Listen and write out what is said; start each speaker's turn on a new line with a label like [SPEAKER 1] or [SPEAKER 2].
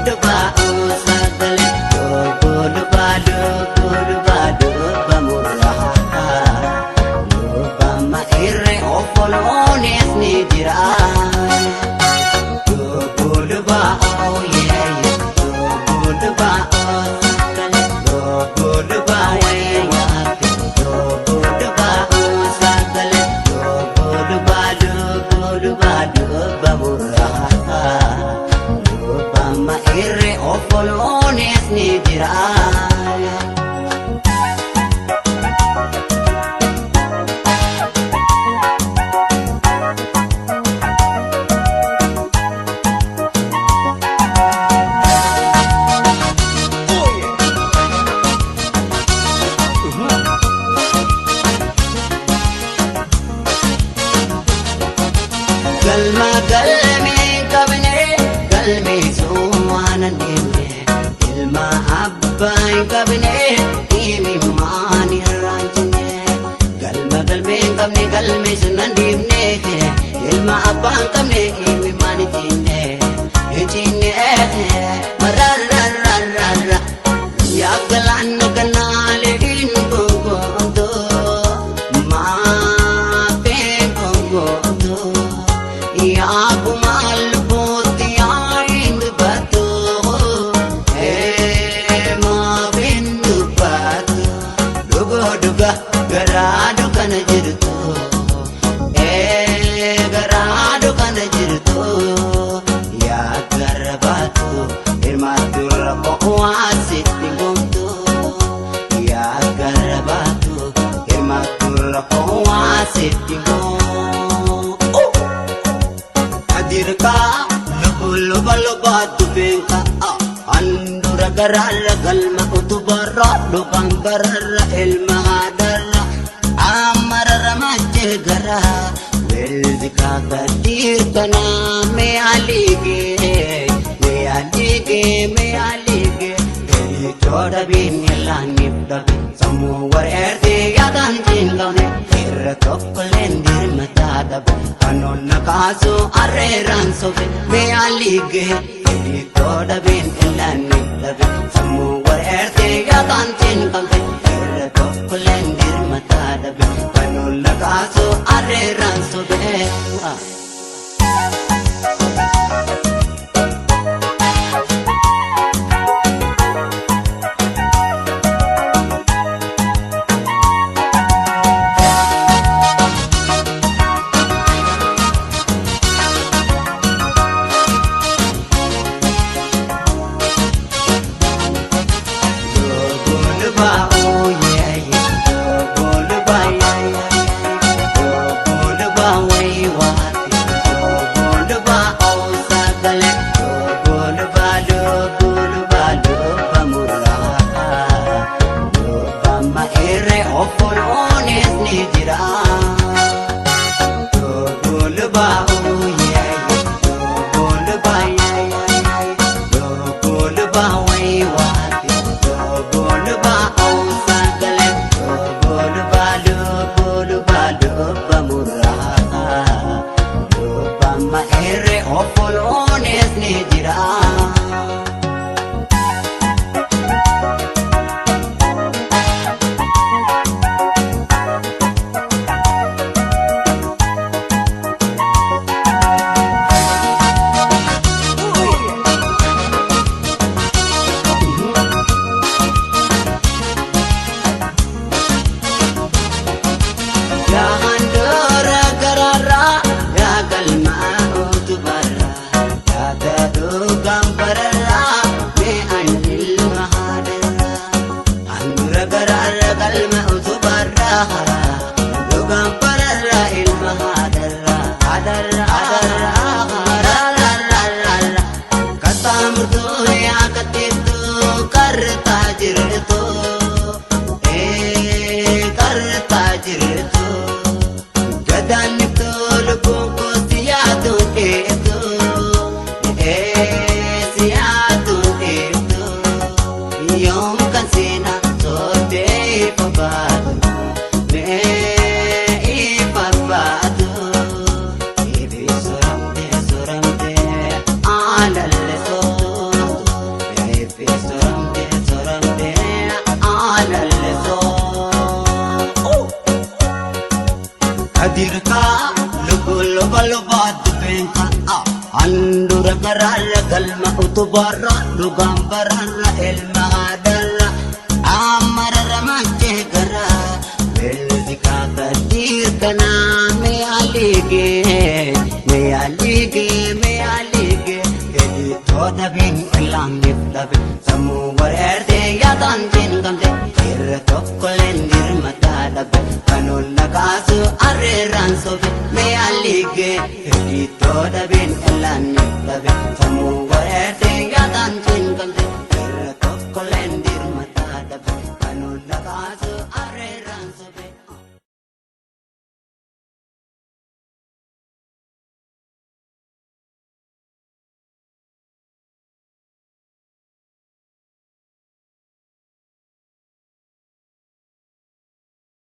[SPEAKER 1] lubaa sagalee lubbuu lubaa lubbuu lubaa lubba murraa lubbama irree obboloonis ni jira. Lubbuu lubaa ooyee lubbuu lubaa sagalee lubbuu lubaa wayyaate lubbuu lubaa sagalee lubbuu lubaa lubbuu lubaa lubba murraa lubbama irree obboloonis ni jira. Galma galmee qabne galmeessuu waan hin deemne ilma abbaa hin qabne himimmaan irraa hin cinne galma galmee hin qabne galmeessuu nan deemne ilma abbaa hin qabne himimmaan hin cinne hin cinne marararararra yaa galaana ganaalee hin gongoonto maafee gongoonto. Yaa kumaal bootti yaa hin dubbatu maaf hin dubbatu dhugoo dhuga garaa dukkana jirtu garaa dukkana jirtu yaa gara baatu hirmaattu rakkoo asitti goomtu yaa gara baatu hirmaattu rakkoo asitti goomtu. Adirkaa lubu luba luba dubeenka handura garaarra galma utubarra dhugaan bararra ilma haadharra amararra machee gara weeldikaa gadiirkanaa mee aliigee mee aliigee mee aliigee fedhii dhabiin ilaaniif dhabe sammuu wareertee yaadaan cinqabne irra tokkolleen dirmataa dhabe kanoonna kaasu arreeraan sofe mee aliigee fedhii dhabiin ilaaniif dhabe sammuu wareertee yaadaan cinqabne irra tokkolleen dirmataa dhabe kanoonna kaasu arreeraan sofe. Jira. Yaa gararraa yaa galmaa utubarraa yaada dhugaan bararraa mee ani ilma haadharraa handura gararra galma utubarraa dhugaan bararraa ilma haadharraa haadharraa haadharraa kattaa yaa katteettuu kartaa jirtu kartaa jirtu. Gadaaniftuu lubbuun koo si yaadu dheetu si yaadu dheetu yoom kan seenaa sootee ifa baatu mee ifa baatu ifi soramtee soramtee aalalle soortu Utubarra dhugaan bararra ilma haadharra amma rarramachee gara beelli kaakadiir kanaa mee aligee mee aligee fedhii dhabiin ilaaniif dhabe sammuu wareertee yaadaan cinqamte irra tokkolleen dirmataa dhabe kanuun nakaasu arreerraan sobe mee aligee fedhii dhabiin ilaaniif dhabe sammuu wareertee yaadaan cinqamte irra tokkolleen dirmataa dhabe kanuun nakaasu.